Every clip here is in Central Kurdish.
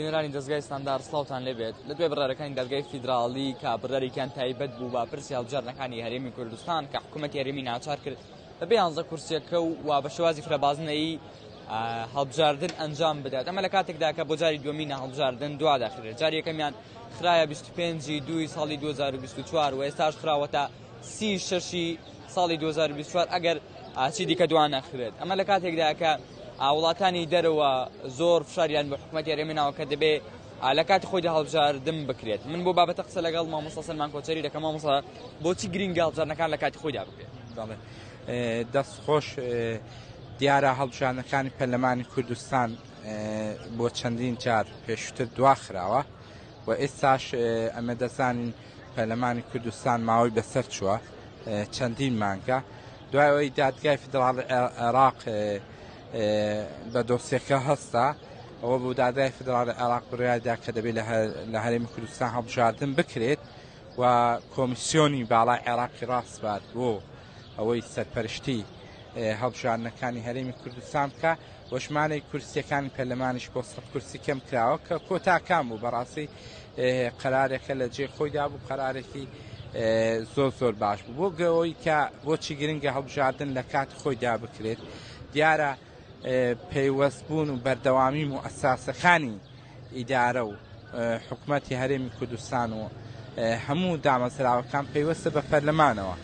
بینەرانی دەزگای ستاندار سڵاوتان لێبێت. لە دوای بڕیارەکانی دادگای فیدراڵی کە بڕیارێکیان تایبەت بوو بە پرسی هەڵبژاردنەکانی هەرێمی کوردستان کە حکوومەتی هەرێمی ناچار کرد بەبێ یانزە کورسیەکە و وا بە شێوازی فرەبازنەیی هەڵبژاردن ئەنجام بدات. ئەمە لە کاتێکدا کە بۆ جاری دووەمینە هەڵبژاردن دوا دەخرێت. جاری یەکەمیان خرایە 25 دووی ساڵی 2024 و ئێستاش خراوەتە سی شەشی ساڵی 2024 ئەگەر چی دیکە دوا نەخرێت. ئەمە لە کاتێکدا کە وڵاتانی دەرەوە زۆر فشاریان بە حکوومەتی هەرێمی ناوە کە دەبێ لە کاتی خۆیدا هەڵبژاردن بکرێت. من بۆ بابەتە قسە لەگەڵ مامۆستا سەلمان کۆچەری دەکەم. مامۆستا بۆچی گرنگە هەڵبژاردنەکان لە کاتی خۆیدا بکرێت؟ بەڵێ دەست خۆش. دیارە هەڵبژاردنەکانی پەرلەمانی کوردستان بۆ چەندین جار پێشتر دواخراوە و ئێستاش ئەمە دەزانین پەرلەمانی کوردستان ماوەی بەسەر چووە چەندین مانگە. دوای ئەوەی دادگای فیدراڵی عێراق بە دۆسیەکە هەستا، ئەوە بوو دادگای فیدراڵی عێراق بڕیاردا کە دەبێت لە هەرێمی کوردستان هەڵبژاردن بکرێت و کۆمیسیۆنی باڵای عێراقی ڕاسپارد بۆ ئەوەی سەرپەرشتی هەڵبژاردنەکانی هەرێمی کوردستان بکە و ژمارەی کورسیەکانی پەرلەمانیش بۆ 100 کورسی کەم کراوە کە کۆتاکان بوو. بەڕاستی قەرارێکە لە جێ خۆیدا بوو، قەرارێکی زۆر زۆر باش بوو. بۆ گەوەی کە بۆچی گرنگە هەڵبژاردن لە کات خۆیدا بکرێت، دیارە پەیوەست بوون و بەردەوامی موئەساسەکانی ئیدارە و حکومەتی هەرێمی کوردستان و هەموو دامەزراوەکان پەیوەستە بە پەرلەمانەوە.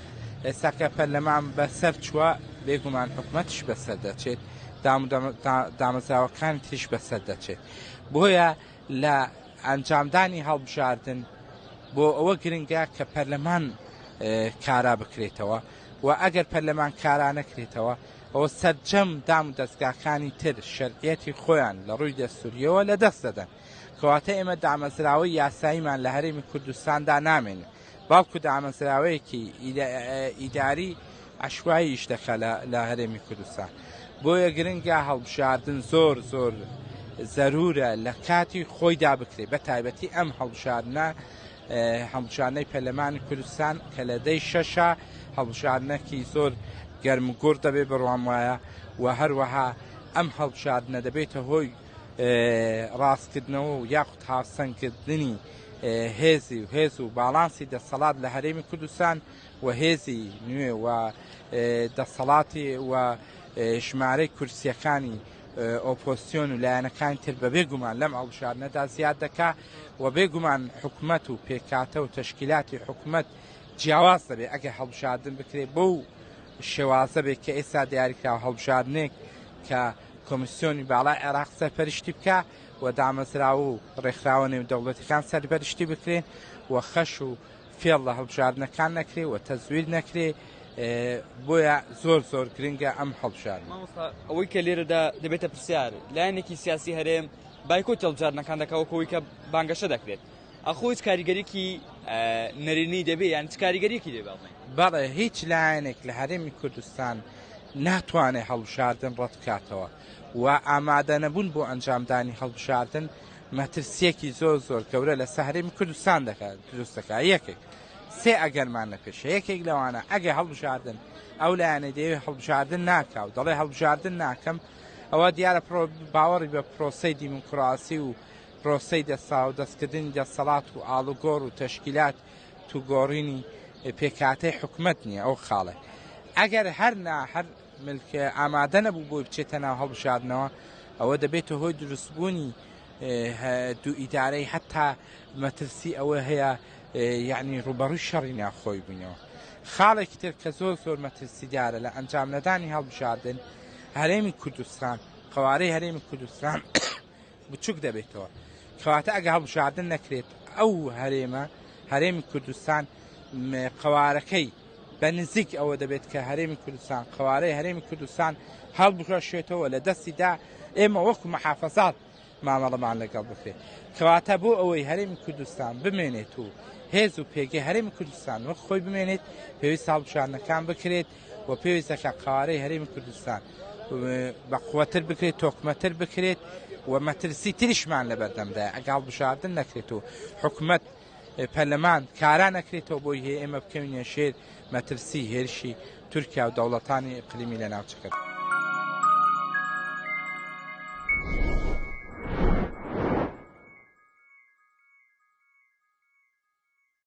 ئێستا کە پەرلەمان بەسەر چووە، بێگومان حکومەتیش بەسەر دەچێت، دامەزراوەکانی تریش بەسەر دەچێت. بۆیە لە ئەنجامدانی هەڵبژاردن بۆ ئەوە گرنگە کە پەرلەمان کارا بکرێتەوە و ئەگەر پەرلەمان کارا نەکرێتەوە ئەوە سەرجەم دام و دەستگاکانی تر شەرعیەتی خۆیان لە ڕووی دەستوریەوە لە دەست دەدەن. کەواتە ئێمە دامەزراوەی یاساییمان لە هەرێمی کوردستاندا نامێنێت، بەڵکو دامەزراوەیەکی ئیداری عەشوایی ئیش دەکات لە هەرێمی کوردستان. بۆیە گرنگە هەڵبژاردن زۆر زۆر زەرورە لە کاتی خۆیدا بکرێت، بە تایبەتی ئەم هەڵبژاردنە، هەڵبژاردنەی پەرلەمانی کوردستان کە لە دەی شەشە، هەڵبژاردنەکی زۆر گەرم و گوڕ دەبێت بڕوام وایە و هەروەها ئەم هەڵبژاردنە دەبێتە هۆی ڕاستکردنەوە و یاخود هاوسەنگکردنی هێزی و هێز و باڵانسی دەسەڵات لە هەرێمی کوردستان و هێزی نوێ و دەسەڵاتی و ژمارەی کورسیەکانی ئۆپۆزسیۆن و لایەنەکانی تر بەبێ گومان لەم هەڵبژاردنەدا زیاد دەکا و بێ گومان حکومەت و پێکاتە و تەشکیلاتی حکومەت جیاواز دەبێت ئەگەر هەڵبژاردن بکرێت بەو شێوازە بێت کە ئێستا دیاریکراوە، هەڵبژاردنێک کە کۆمیسیۆنی باڵای عێراق سەرپەرشتی بکە و دامەزراوە و ڕێکخراوە نێودەوڵەتیەکان سەرپەرشتی بکرێن و خەش و فێڵ لە هەڵبژاردنەکان نەکرێ و تەزویر نەکرێ. بۆیە زۆر زۆر گرنگە ئەم هەڵبژاردنە. مامۆستا ئەوەی کە لێرەدا دەبێتە پرسیار، لایەنێکی سیاسی هەرێم بایکۆتی هەڵبژاردنەکان دەکا وەکو ئەوەی کە بانگەشە دەکرێت، ئاخۆ هیچ کاریگەریەکی نەرێنی دەبێ یان چ کاریگەریەکی دەبێ؟ بەڵێ، هیچ لایەنێک لە هەرێمی کوردستان ناتوانێت هەڵبژاردن ڕەت بکاتەوە و ئامادەنەبوون بۆ ئەنجامدانی هەڵبژاردن مەترسیەکی زۆر زۆر گەورە لەسەر هەرێمی کوردستان دەکات دروست دەکات. یەکێک سێ ئەگەرمان لە پێشە، یەکێک لەوانە ئەگەر هەڵبژاردن ئەو لایەنەی دەیەوێت هەڵبژاردن ناکا و دەڵێ هەڵبژاردن ناکەم، ئەوە دیارە باوەڕی بە پرۆسەی دیموکراسی و پرۆسەی دەساو دەستکردنی دەسەڵات و ئاڵوگۆڕ و تەشکیلات و گۆڕینی پێکهاتەی حکومەت نییە. ئەو خاڵێ ئەگەر هەر نا هەر ملک ئامادە نەبوو بۆی بچێتە ناو هەڵبژاردنەوە، ئەوە دەبێتە هۆی دروستبوونی دوو ئیدارەی، حتا مەترسی ئەوە هەیە یعنی ڕوبەڕووی شەڕی ناوخۆی بووینەوە. خاڵێکی تر کە زۆر زۆر مەترسیدارە لە ئەنجام نەدانی هەڵبژاردن، هەرێمی کوردستان، قەوارەی هەرێمی کوردستان بچوک دەبێتەوە. کەواتە ئەگە هەڵبژاردن نەکرێت ئەو هەرێمە، هەرێمی کوردستان، قەوارەکەی بە نزیک ئەوە دەبێت کە هەرێمی کوردستان، قەوارەی هەرێمی کوردستان هەڵبوەشێتەوە لە دەستیدا، ئێمە وەکو محافەزات مامەڵەمان لەگەڵ بکرێت. کەواتە بۆ ئەوەی هەرێمی کوردستان بمێنێت و هێز و پێگەی هەرێمی کوردستان وەک خۆی بمێنێت، پێویست هەڵبژاردنەکان بکرێت و پێویست دەکات قەوارەی هەرێمی کوردستان بە قوتر بکرێت، تۆکمەتر بکرێت و مەترسی تریشمان لەبەردەمدایە ئەگە هەڵبژاردن نەکرێت و حکومەت پەرلەمان کارا نەکرێتەوە، بۆی هەیە ئێمە بکەوینە ژێر مەترسی هێرشی تورکیا و دەوڵەتانی ئیقلیمی لە ناوچەکەدا.